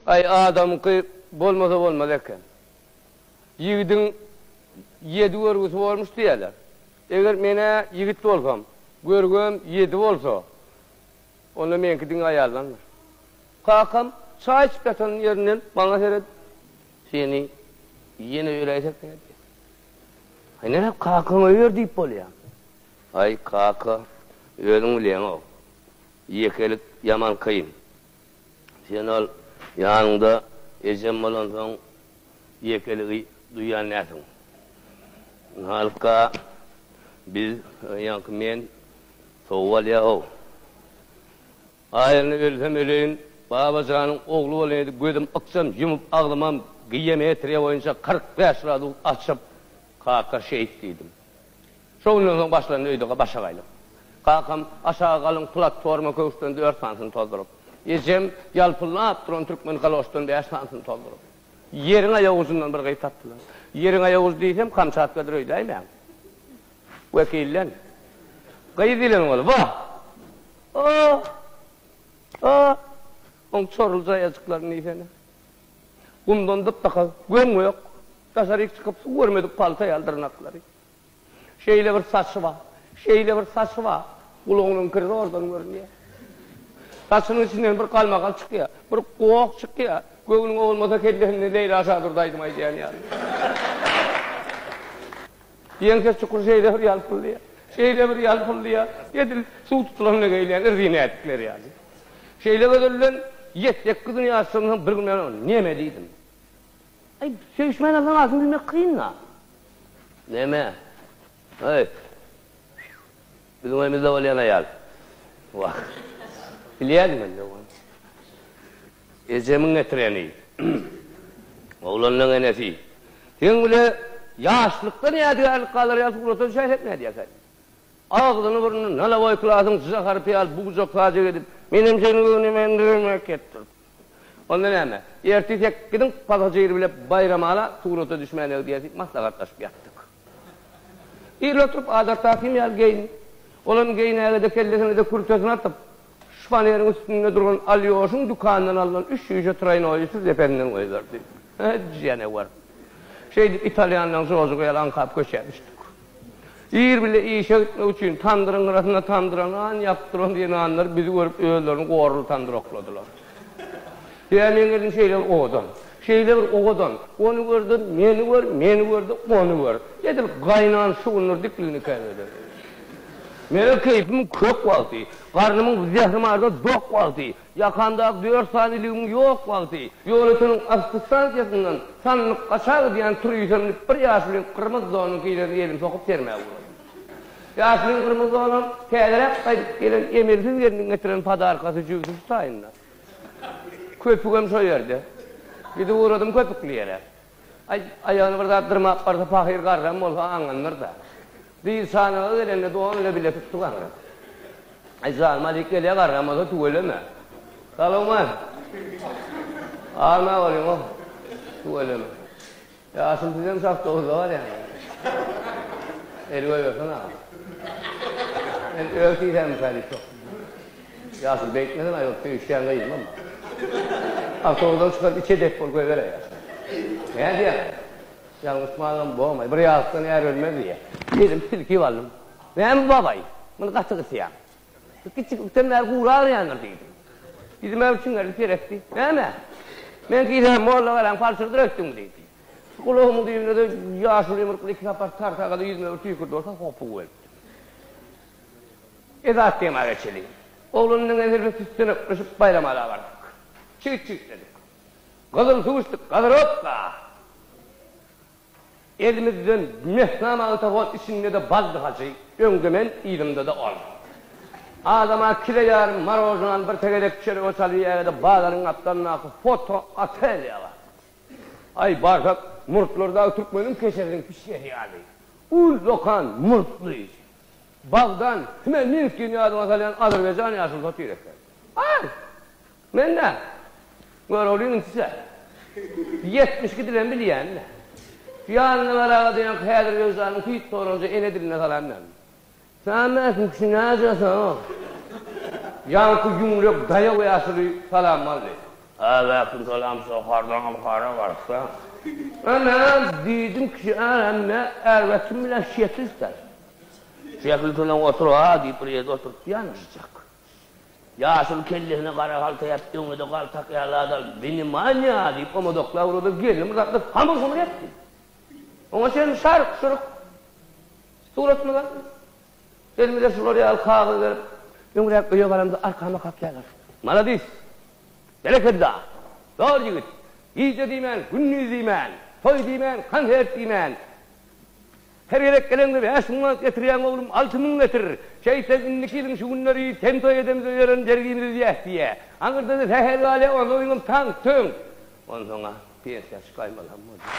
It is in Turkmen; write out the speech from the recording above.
Aý, adamyňky bolmasa bolmaz eken. Ýigidiň ýedi görgüsi bormuş diýýärler. Eger men-ä ýigit bolsam, görgüm ýedi bolsa, onda meňki diňe aýaldandyr. Kakam çaý içip ýatan ýerinden maňa seredip, Seni ýene öläýsek nädýäň? Aý, näme kakaňa öýer diýip bolýa? Aý, kaka, özüň bilýäň-ow, ýekelik ýaman kyn. Sen ol ýanyňda ejem bolansoň ýekeligi duýýan dälsiň. Halka biz, ýaňky men sowuk alýa-ow. Aý indi ölsem öleýin, Babajanyň ogly bolaýyn diýip gözüm ykjam ýumup agzymam geometriýa boýunça 45 gradus açyp, kaka şeýt diýdim. Şo günden soň başlandy öýde başagaýlyk. Kakam aşagy galyň platforma köwüşden dört sanysyny tozduryp, ejem ýalpyldap duran türkmen galoşdan bäş sanysyny tozduryp, ýeriň aýagujundan bir gyz tapdylar. Ýeriň aýagujy diýsem, Kamçatkadyr öýdäýmäň. Wekilden. Gyz diýlen boldy. Wah! O! O! Oň çorly jaýajyklaryny diýsene. Gumdan dyp-dykyz, göm-gök, daşaryk çykyp suw görmedik palta ýaly dyrnaklary. Şeýle bir saçy bar, şeýle bir saçy bar, gulagynyň kiri zordan görünýär. Saçynyň içinden bir galmagal çykýar, bir goh çykýar. Göwnüňe bolmasa kellesinde Leýla Şadurdy aýdym aýdýan ýaly. Ýeňse çukur şeýle bir ýalpyldaýar, şeýle bir ýalpyldaýar, edil suw tutulanda geýilýän rezin ädikler ýaly. Şeýle gözelden ýedi-sekizini ýaşyransoň bir gün men oňa neme diýdim. Aý, söýüşmän alsaň adyny bilmek kyn-da. Neme? Aý, biziň öýümizde bolýan aýal. Wah, bilýärdim men ony. Ejemiň getireni. Oglanlaň enesi. Seň bile ýaşlykdan ýadygärlik galar ýaly surata düşäýsek nädýäs-aý? Agzyny-burnuny nalawoý klasyň j harpy ýaly bujak-sajak edip, menem seni göwnemendirmek etdirip. Onda näme, ertir sekiziň pasažiri bile Baýramala surata düşmäne gidýäs diýip maslahatlaşyp ýatdyk. Ir oturyp adatdaky ýaly geýindi. Olam geýnäge-de kellesine-de kürtesini atyp, şifaneriň üstünde duran Alýoşyň dükanyndan alnan üç çüýşe troýnoýy süz depesinden goýberdi. Hä, janawer. Şeýdip italýanlaň jojugy ýaly aňkap köçä düşdük. Ir bile işe gitmek üçin tamdyryň gyrasynda tamdyra nan ýapyp duran zenanlar bizi görüp özlerini gorly tamdyra okladylar. Ýa meň gelin şeýle bir owadan, şeýle bir owadan, ony gör-de, meni gör, meni gör-de, ony gör. Edil gaýnan şugundyr dikligini käbirleri. Meniň keýpimiň kök wagty, garnymyň zährimarda dok wagty, Ýakamdaky dört sany iligimiň ýok wagty, Ýolöteniň asty stansiýasyndan sandyk gaça gidýän turiste münüp bir ýaşulyň gyrmyzy donunyň kisesine elimi sokup sermäge ugradym. Ýaşulyň gyrmyzy donam täzeräk gaýdyp gelen emelsiz gelniň getiren podarkasy jübüsi şu taýynda. Köpügem şo ýerde. Gidip ugradym köpükli ýere. Aý, aýagyny bir zat dyrmap barsa pahyr garram bolsa aňandyr-da. Dyz çanaga gelende don bile bile tutduk aňryk. Aý, janyma alyp gelýä garram bolsa tüweleme. Salowman. Alma bolyň-ow. Tüweleme. Ýaşuly sizem şu awtobusda barýaňyz. El goýbersene agam. Men öz kisämkä diýip sokdum. Ýaşuly beýtmesene aýol söýüşýän gyzymam bar. Awtobusdan çykaryp içe dek bol goýberäý ýaşuly. Nädýäň? Ýalňyşmanam bolmaý. Bir ýaglykdan är ölmez diýýä. Elim silkip aldym. Näme bu babaý? Muny gaty gysýaň. Bu kiçilikden bäri gury agyrýandyr diýdim. Ýüzüme bir çiňerilip seretdi. Näme? Men kisämi molla garaň palçyrdyr öýtdüňmi diýdi. Şu gulagymyň düýbünde-de ýaşuly ýumrukly iki sapar tartagada ýüzüme bir tüýkürdi bolsa hopugy gelipdi. Esasy tema geçeliň. Oglan bilen ezelbe süssenekleşip Baýramala bardyk. Çigit çigitledik. Gyzyl suw içdik, gazirowka! Elimizden mesna magtafon içinde-de baldy hajy, öňde men, yzymda-da ol. Adama kile ýarym marožnany bir tegelek çörege çalyp iýäge-de bazaryň gapdalyndaky foto otelýa bardyk. Aý, barsak, murtlar dagy türkmeniň keşesiniň pişgesi ýaly. Ullakan murtly, Bagdan Hmelnitskini ýadyňa salýan azerbaýjan ýaşulusy otyr eken. Aý! Men-dä, Göroglynyň inisi-dä. 72 dilem bilýän-dä. Şu ýanynda baraga diýen häzirbegjanyň süýt soranja ene diline salam berdi. Salam kişi näjasa? Ýaňky ýüňlek daýaw ýaşuly salam aldy. Aleýkum salam sokardanam gara barsa. Anam diýdim ki emme erbetim bilen şekil sen. Şekil bilen otur ha diýip bir ýerde oturtdy ýanaşjak. Ýaşuly kellesine gara halta ýapdy öňüne-de galtak ýaly adam Winimaniýa diýip omadoklap urdy gelnim bir zatlar hamyr-humyr etdi. Oňa çenli şark-şuruk suratymyz bardy. Elimize şular ýaly kagyz berip, öňräk öýe baramda arkama kakýarlar. Maladis! Berekella! Zor ýigit! Gije diýmän, gündiz diýmän, toý diýmän, konsert diýmän, her gezek geleňde 5000 manat getirýäň oglum, 6000 getir! Şeýtseň indiki ýylyň şu günleri sen toý edemizde ýören bergimizi üzýäs diýýä. Aňyrda-da sähel galýa, onsoňam taňk-töňk. Onsoň-a pensiýa çykaýmalam bolýar.